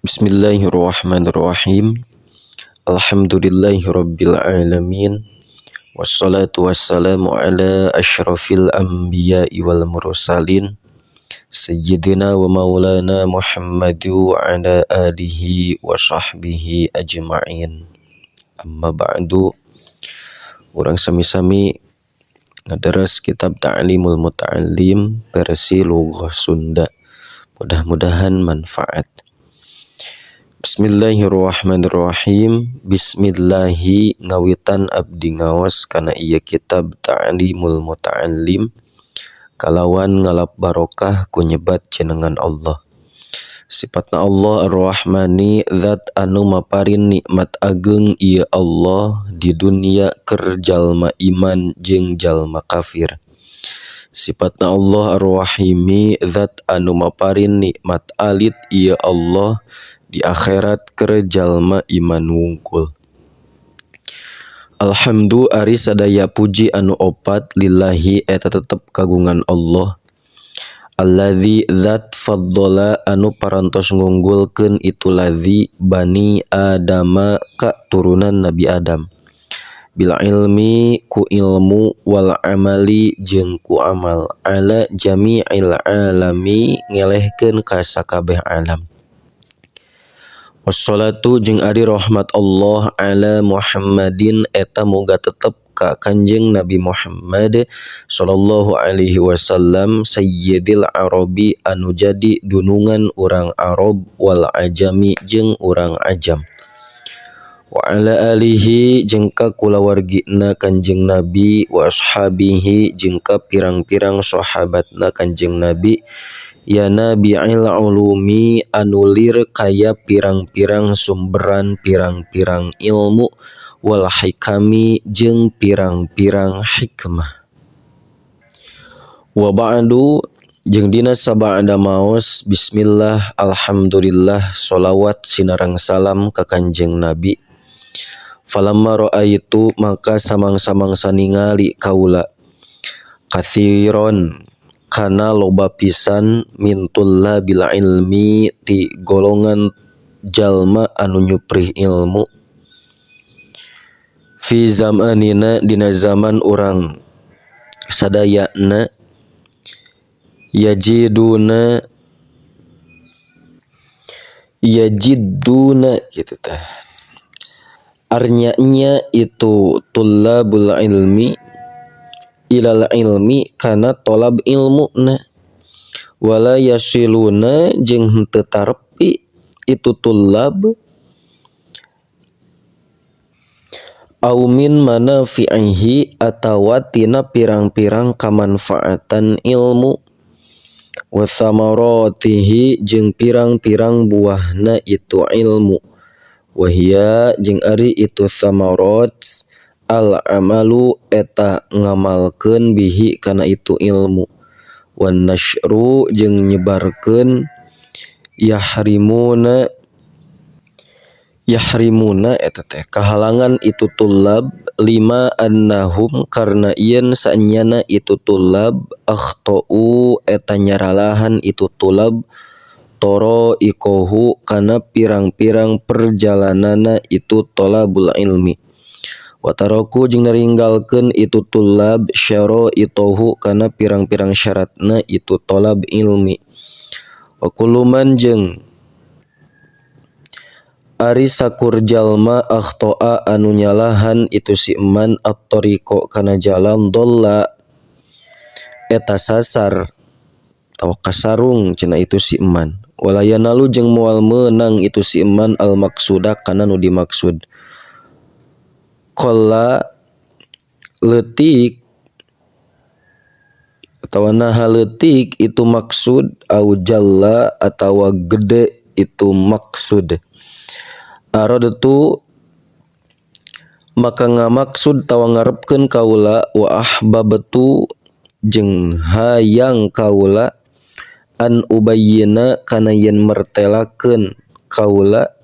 Bismillahirrahmanirrahim. Alhamdulillahirabbil alamin. Wassalatu wassalamu ala asyrafil anbiya'i wal mursalin. Sayyidina wa maulana Muhammad wa ala alihi wa sahbihi ajma'in. Amma ba'du. Urang sami-sami ngadaras kitab Ta'limul Muta'allim versi Lughah Sunda. Mudah-mudahan manfaat. Bismillahirrahmanirrahim. Bismillahi ngawitan abdi ngaos kana ieu kitab Ta'limul Muta'allim kalawan ngalap barokah ku nyebat jenengan Allah. Sifatna Allah Ar-Rahmani zat anu maparin nikmat ageng ieu Allah di dunia keur jalma iman jeung jalma kafir. Sifatna Allah Ar-Rahimi zat anu maparin nikmat alit ieu Allah di akhirat keur jalma iman wungkul. Alhamdu ari sadaya puji anu opat lillahi eta tetep kagungan Allah. Alladzi zat faddala anu parantos ngunggulkeun itu ladzi bani Adama ka turunan Nabi Adam. Bil ilmi ku ilmu wal amali jeung ku amal ala jami'il alami ngelehkeun ka sakabeh alam. Wassalatu jeung ari rahmat Allah ala Muhammadin eta moga tetep ka Kanjeng Nabi Muhammad sallallahu alaihi wasallam sayyidil arabi anu jadi dunungan urang Arab wal ajami jeung urang ajam. Wa ala alihi jeung ka kulawargina Kanjeng Nabi wa ashabihi jeung ka pirang-pirang sahabatna Kanjeng Nabi ya nabi'il ulumi anu lir kaya pirang-pirang sumberan pirang-pirang ilmu wal hikami jeung pirang-pirang hikmah. Wa ba'du jeung dina sabada maos bismillah alhamdulillah sholawat sinareng salam ka Kanjeng Nabi. Falamma ra'aitu maka samang-samangsa ningali kaula katsiron kana loba pisan min tullabil ilmi ti golongan jalma anu nyuprih ilmu fi zamanina dina zaman urang sadayana yajiduna yajidduna kitu tah. Arnya itu tullabul ilmi ilal ilmi kana tolab ilmu na wala yasiluna jeung henteu tarepi itu tullab au min manafi'ihi atawa tina pirang-pirang kamanfaatan ilmu wa thamaratihi jeung pirang-pirang buahna itu ilmu wahia jeung ari itu thamarat al amalu eta ngamalkeun bihi kana itu ilmu wan nasyru jeung nyebarkeun yahrimuna yahrimuna eta teh kahalangan itu tullab lima annahum karena ieun saenyana itu tullab akhtau eta nyaralahan itu tullab toro ikohu kana pirang-pirang perjalanana itu tolabul ilmi wataroku jeung naringgalkeun itu tullab syara'itohu kana pirang-pirang syaratna itu tolab ilmi wa kullu man jeung ari sakur jalma akhtoa anu nyalahan itu si eman at-tariqo kana jalan dolla eta sasar atawa kasarung cenah itu si eman wala yanalu jeung moal meunang itu si eman al maksuda kana nu dimaksud qalla leutik atawa naha leutik itu maksud au jalla atawa gede itu maksud aradtu maka ngamaksud tawa ngarepkeun kaula wa ahbabtu jeung hayang kaula an ubayyina kana yen mertelakeun kaula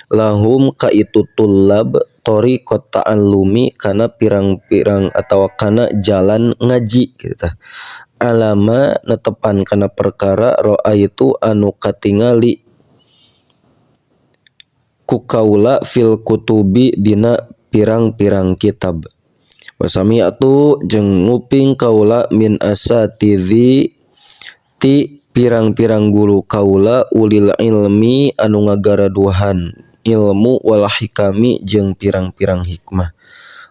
lahum ka itu tullab tariqat ta'allumi kana pirang-pirang atawa kana jalan ngaji kitu tah alama netepan kana perkara ra'aitu anu katingali Ku kaula fil kutubi dina pirang-pirang kitab. Wa sami'tu jeung nguping kaula min asatidzi ti pirang-pirang guru kaula ulil ilmi anu ngagaraduhan ilmu wal hikami jeung pirang-pirang hikmah.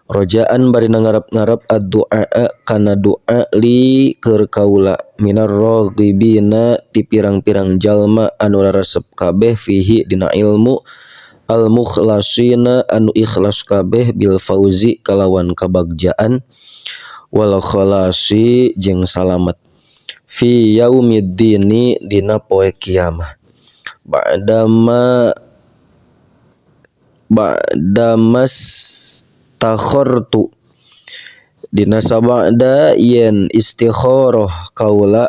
Rojaan bari ngarep-ngarep ad-du'a kana doa li keur kaula minar raghibina ti pirang-pirang jalma anu raresep kabeh fihi dina ilmu al mukhlasina anu ikhlas kabeh bil fauzi kalawan kabagjaan wal khalasi jeung salamet fi yaumiddini dina poe kiamah. Ba'dama ba'damas takhartu dina sabada yen istikharah kaula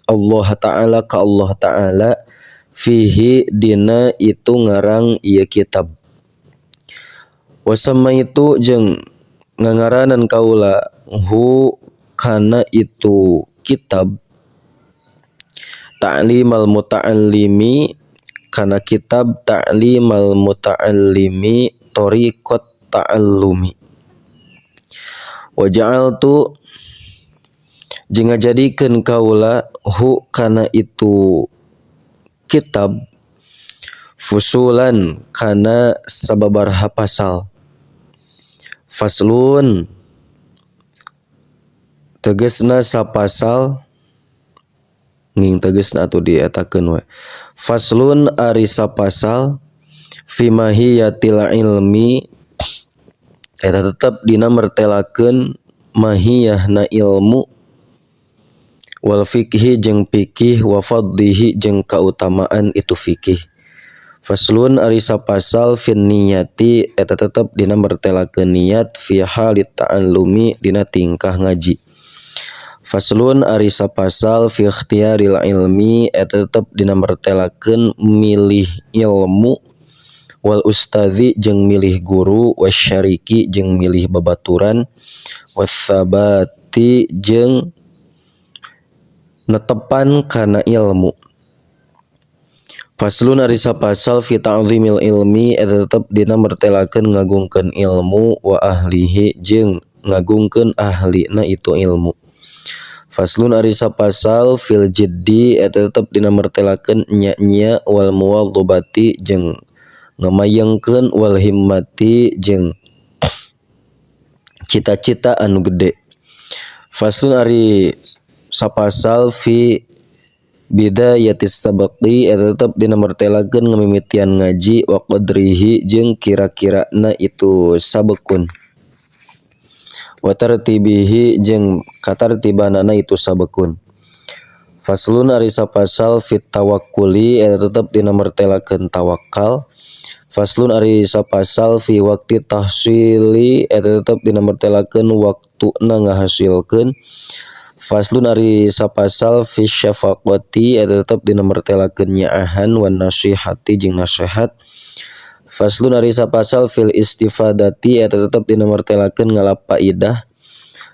Allah Ta'ala ka Allah Ta'ala fihi dina itu ngarang ieu kitab. Wasamaitu jeung ngangaranan kaula hu kana itu kitab ta'limal muta'allimi kana kitab ta'limal muta'allimi tariqat ta'allumi. Wa ja'altu jeung ngajadikeun kaula hu kana itu kitab fusulan kana sababaraha pasal. Faslun tegesna sapasal nging tegesna atuh dietakeun we. Faslun ari sapasal fi mahiyatil ilmi eta tetep dina mertelakeun mahiyahna ilmu wal fikhi jeung fikih wa fadlihi jeung kautamaan itu fikih. Faslun ari sapasal fin niyati eta tetep dina mertelakeun niat fi halit ta'allumi dina tingkah ngaji. Faslun ari sapasal fi ikhtiyaril ilmi eta tetep dina mertelakeun milih ilmu wal ustadzi jeung milih guru wasyariki jeung milih babaturan wasabati jeung netepan kana ilmu. Faslun ari sapasal fi ta'zimil ilmi eta tetep dina mertelakeun ngagungkeun ilmu wa ahlihi jeung ngagungkeun ahlina itu ilmu. Faslun ari sapasal fil jiddi eta tetep dina mertelakeun nya-nya wal muwadzabati jeung ngamayengkeun wal himmati jeung cita-cita anu gede. Faslun ari sapasal fi bidayatis sabaqi eta tetep dina mertelakeun ngamimitian ngaji wa qadrihi jeung kira-kirana itu sabekun wa tartibihi jeung katartibanana itu sabekun. Faslun ari sapasal fit tawakkuli eta tetep dina mertelakeun tawakal. Faslun ari sapasal fi waqti tahsili eta tetep dina mertelakeun waktuna ngahasilkeun. Faslun ari sapasal fi syafaqati eta tetep dina mertelakeun nyaahan wan nasihati jeung nasihat. Faslun ari sapasal fil istifadati eta tetep dina mertelakeun ngalap faidah.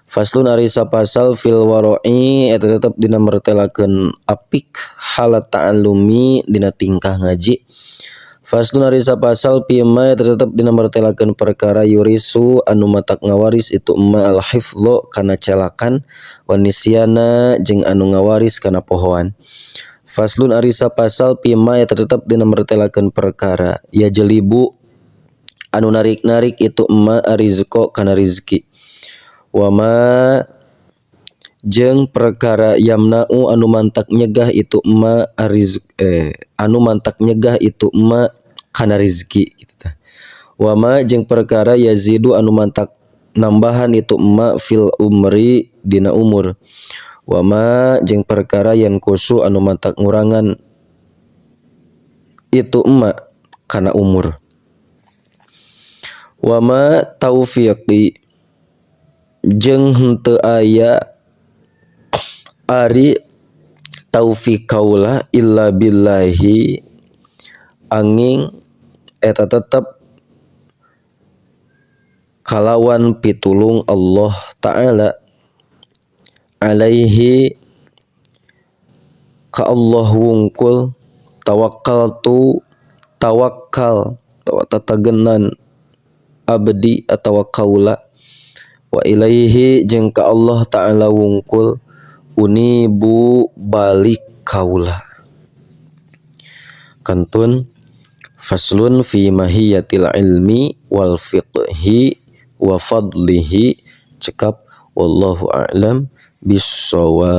Faslun ari sapasal fil wara'i eta tetep dina mertelakeun apik halat ta'allumi dina tingkah ngaji. Faslun ari sapasal fima eta tetep dina mertelakeun perkara yurisu anu matak ngawaris itu ma al hifdzu kana celakan wa nisyana jeung anu ngawaris kana pohoan. Faslun ari sapasal fima eta tetep dina mertelakeun perkara yajlibu anu narik-narik itu ma arizqo kana rizki wa ma jeung perkara yamna'u anu mantak nyegah itu ma anu mantak nyegah itu ma kana rizki gitu tah. Wa ma jeung perkara yazidu anu mantak nambahan itu ma fil umri dina umur. Wa ma jeung perkara yankusu anu mantak ngurangan itu ma kana umur. Wa ma taufiqi jeung henteu aya ari taufik kaula illa billahi angin eta tetep kalawan pitulung Allah Ta'ala alaihi ka Allah wungkul tawakkaltu tawakal atawa tatagenan abdi atawa kaula wa ilaihi jeung ka Allah Ta'ala wungkul unibu balik kaula. Kantun faslun fi mahiyatil ilmi wal fiqhi wa fadlihi cekap, wallahu a'lam bissawab.